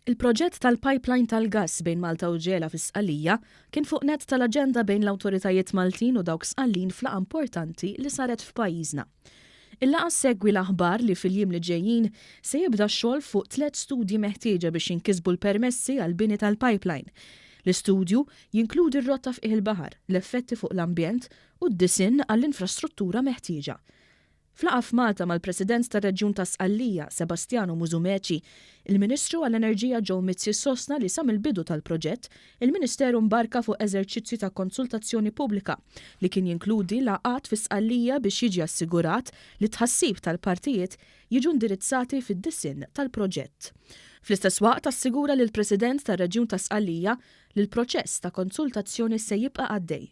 Il-proġett tal-pipeline tal-gass bejn Malta u Ġela fi Sqallija kien fuq nett tal-aġenda bejn l-awtoritajiet Maltin u dawk Sqallin f'laqgħa importanti li saret f'pajjiżna. Il-laqgħa ssegwi l-aħbar li fil-jiem li ġejjin se jibda x-xogħol fuq tliet studji meħtieġa biex jinkisbu l-permessi għall-bini tal-pipeline. L-istudju jinkludi r-rotta f'qiegħ il-baħar, l-effetti fuq l-ambjent u d-disinn għall-infrastruttura meħtieġa. F'laqgħa f'Malta mal-President tar-Reġjun ta' Sqallija, Sebastiano Musumeci, il-Ministru għall-Enerġija Joe Mizzi sostna li sa mill-bidu tal-proġett, il-Ministeru mbarka fuq eżerċizzju ta' konsultazzjoni pubblika li kien jinkludi laqgħat fi Sqallija biex jiġi assigurat li t-tħassib tal-partijiet jiġu indirizzati fid-disinn tal-proġett. Fl-istess waqt assigura lill-President tar-Reġjun ta' Sqallija li l-proċess ta' konsultazzjoni se jibqa' għaddej.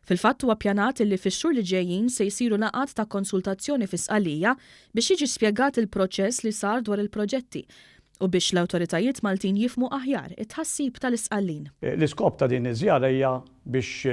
Fil-fatt huwa ppjanat illi fix-xhur li ġejjin se jsiru laqgħat ta' konsultazzjoni fi Sqallija biex jiġi spjegat il-proċess li sar dwar il-proġetti u biex l-awtoritajiet Maltin jifhmu aħjar it-tħassib tal-Isqallin. L-iskop ta' din iż-żjara hija biex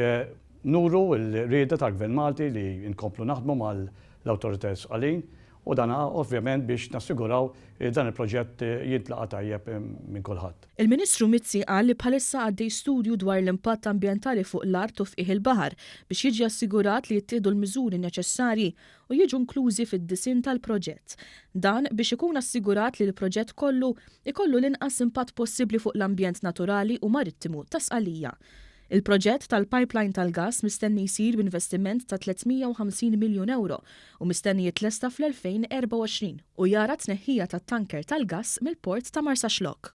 nuru l-rieda tal-Gvern Malti li nkomplu naħdmu mal-awtoritajiet Sqallin u dan ovvjament biex nassiguraw li dan il-proġett jintlaqa' tajjeb minn kulħadd. Il-Ministru Mizzi qal li bħalissa għaddej studju dwar l-impatt ambjentali fuq l-art u f'qiegħ il-baħar biex jiġi assigurat li jittieħdu l-miżuri neċessarji u jiġu inklużi fid-disinn tal-proġett. Dan biex ikun assigurat li l-proġett kollu jkollu l-inqas impatt possibbli fuq l-ambjent naturali u marittimu ta' Sqallija. Il-proġett tal-pipeline tal-gass mistenni jsir b'investiment ta' 350 miljun ewro u mistenni jitlesta fl-2024 u jara t-tneħħija tat-tanker tal-gass mill-port ta' Marsaxlokk.